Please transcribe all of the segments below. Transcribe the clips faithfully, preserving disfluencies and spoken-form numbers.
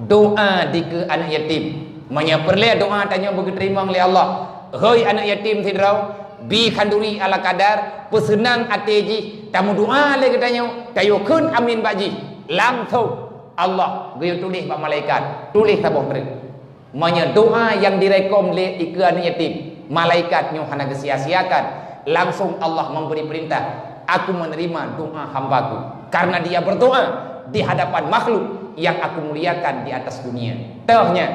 Doa dikeue aneuk yatim. Meunyoe peureulée doa tanyoe beugeuteurimong lé Allah. Hôi aneuk yatim sidroe, bi khanduri ala kadar, peuseunang até jih, tameudoa lé geutanyoe, tayue kheun amin bak jih. Langsong Allah geuyue tuléh bak malaikat, tuléh saboh treuk. Meunyoe doa nyang direkom lé ikeue aneuk yatim, malaikat nyoe hana geusia-siakan, langsong Allah memberi perintah, "Aku menerima doa hamba-Ku, karena dia berdoa di hadapan makhluk yang Aku muliakan di atas dunia." Toh nyan,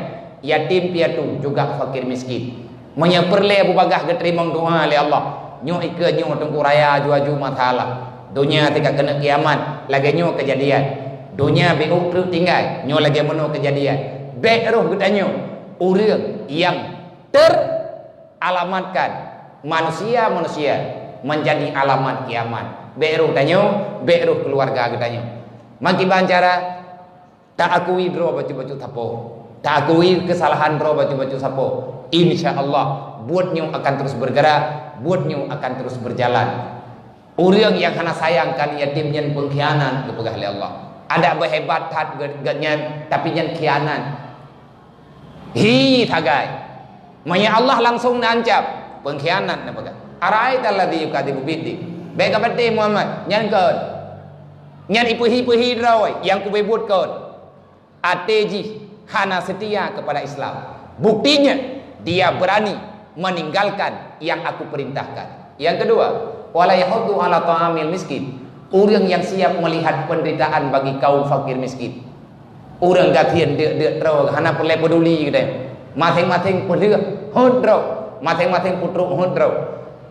yatim piatu juga fakir miskin. Meunyoe peureulée beubagaih geuteurimong doa lé Allah, nyoe ikeue nyoe Teungku Raya aju-aju masalah. Donya teuka keuneuk kiamat, lagée nyoe keujadian. Donya bék treuk tinggai, nyoe lagée meunoe keujadian. Bék roh geutanyoe ureuëng nyang teralamatkan manusia-manusia menjadi alamat kiamat. Bék roh tanyoe, bék roh keuluwarga geutanyoe. Meukiban cara, ta-akui droe bacut-bacut sapo. Ta-akui keusalahan droe bacut-bacut sapo. Insya Allah, buet nyoe akan terus bergerak, buet nyoe akan terus berjalan. Ureuëng nyang hana sayang keu yatim nyan peungkhianat geupeugah lé Allah. Adak beuhebat that geuh-, geuhnyan, tapi nyan khianat. Hi sagai. Meunyoe Allah langsong neuancam, peungkhianat neupeugah. "Ara'aital ladzi yukadzibu biddin." Bék ka patéh Muhammad, nyan kon. Nyan ipeuhi-peuhi droe nyang kubeubeuet kon. Até jih hana seutia keupada Islam. Buktinya, dia berani meninggalkan yang Aku perintahkan. Yang kedua, "Wala yahuddu ala ta'amil miskin." Ureuëng nyang siap melihat penderitaan bagi kaum fakir miskin. Ureuëng gasien deuk-deuk droe hana peureulée peuduli geutanyoe. Maséng-maséng peuleueh hot droe, maséng-maséng peutrok hot droe.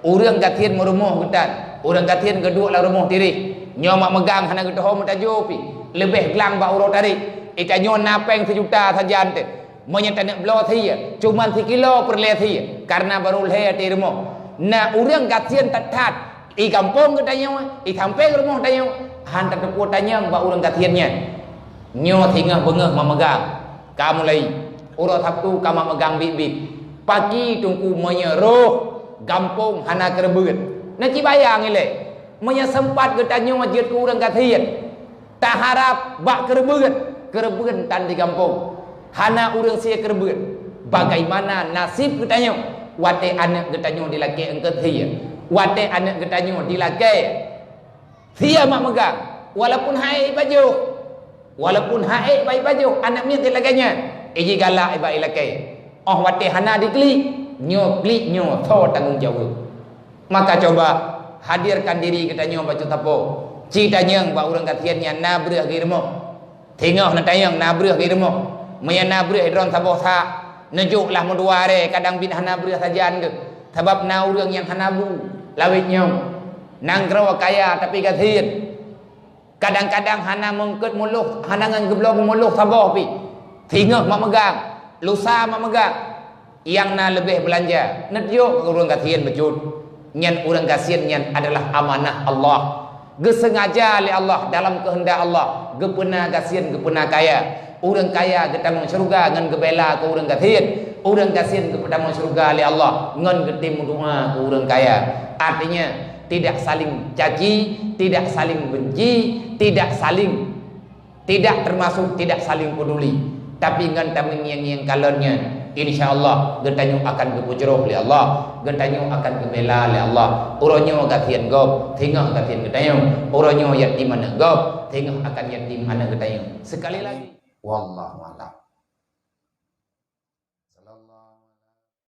Ureuëng gasien meurumoh geutan, ureuëng gasien geuduek lam rumoh tireh. Nyoe mak meugang hana geutoho meutajô pih, leubeh glang bak uroe tarek. Ita nyoe na péng sijuta sajan teuh. Meunyoe taneuk bloe sie, cuman sikilo peureulée sie, kareuna barô lhée até rumoh. Na ureuëng gasien that-that, i gampông geutanyoe, i sampéng rumoh tanyoe, han tateupeue tanyong bak ureuëng gasien nyan. Nyoe singoh beungoh mak meugang ka mulai, uroe Sabtu ka mak meugang biet-biet. Paki Teungku meunyoe roh gampông hana keureubeuen. Na ci bayang ilée, meunyoe seumpat geutanyoe jeuet keu ureuëng gasien, taharab bak keureubeuen, keureubeuen tan di gampông. Hana ureuëng sie keureubeuen. Bagaimana nasib geutanyoe watée aneuëk geutanyoe dilakée eungkôt sie, watée aneuëk geutanyoe dilakée sie mak meugang, walaupun han ék ipajoh, walaupun han ék ipajoh, aneuëk miet lagée nyan, iji galak iba ilakée. Óh watée hana diklik, nyoe klik nyoe soe tanggong jaweueb. Maka coba hadirkan diri geutanyoe bacut sapo. Ci tanyong bak ureuëng gasien nyan na breueh geuh rumoh. Singoh na tanyong na breueh geuh rumoh. Meunyoe na breueh droe saboh sak, neujok lah meudua arée kadang biet hana breueh sajan geuh. Sabab na ureuëng nyang hana bu lawét nyoe. Nanggroe kaya tapi gasien. Kadang-kadang hana meungkôt muloh, hana ngon geubloe muloh saboh pih. Singoh mak meugang, lusa mak meugang. Nyang na leubeh beulanja, neutiyok keu ureuëng gasien bacut. Nyan ureuëng gasien nyan adalah amanah Allah. Geuseungaja lé Allah dalam keuheundak Allah, geupeuna gasien, geupeuna kaya. Ureuëng kaya geutamong syeuruga ngon geubela keu ureuëng gasien. Ureuëng gasien geupeutamong syeuruga lé Allah ngon geutem meudoa keu ureuëng kaya. Artinya, tidak saling caci, tidak saling benci, tidak saling, tidak termasuk tidak saling peduli. Tapi ngon tameugieng-gieng kalon nyan, insya Allah geutanyoe akan geupeucroh lé Allah, geutanyoe akan geubela lé Allah. Uroe nyoe gasien gob, singoh gasien geutanyoe. Uroe nyoe yatim aneuëk gob, singoh akan yatim aneuëk geutanyoe. Sekali lagi, wallahu a'lam.